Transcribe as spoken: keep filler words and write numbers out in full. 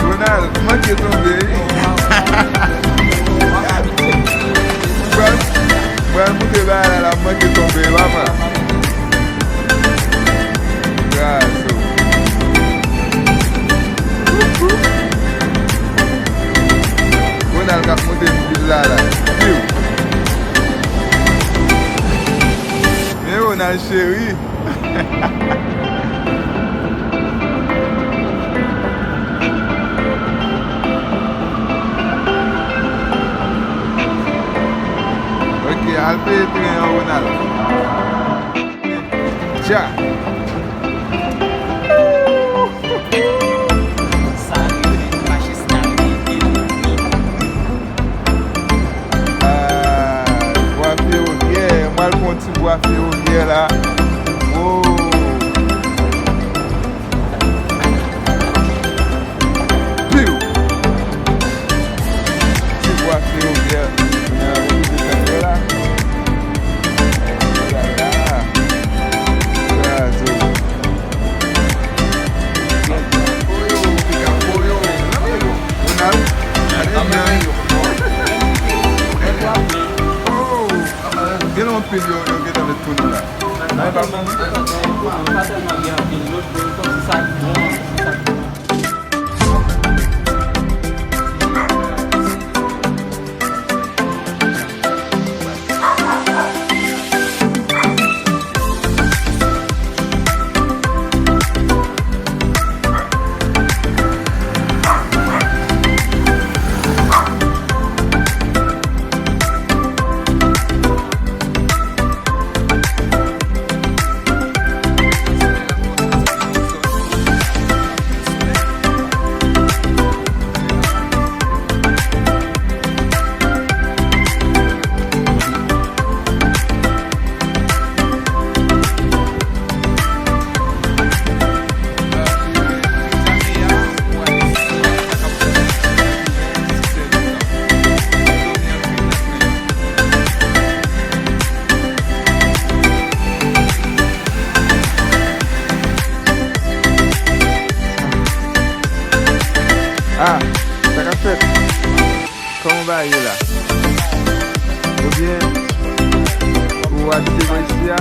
Ronald, manke tonbe, wi. Mwen, mwen moute bagay la, la manke tonbe, papa. Gazo. Ronald k ap monte vil la, la. Piu. Men Ronald cheri. Ok, al peye tren an, Ronald. Dja. Sa rive, fache sa rive. Ah, bwa fewovyè, mwen al pran ti bwa fewovyè la. Oh. Piu! Ti bwa fewovyè nan Repiblik Senk la. Olala. Kraze. Ronald, gade byen. Oh! Gen anpil yo, yo gentan met pou nou la. Sa pa tèlman, sa pa tèlman, pa tèlman gen anpil lòt, men kòmsi sa k bon an, sa k bon an. Ah, sa k ap fèt? Kòman w ba ye la? Ou byen? Ou abite bò isi a?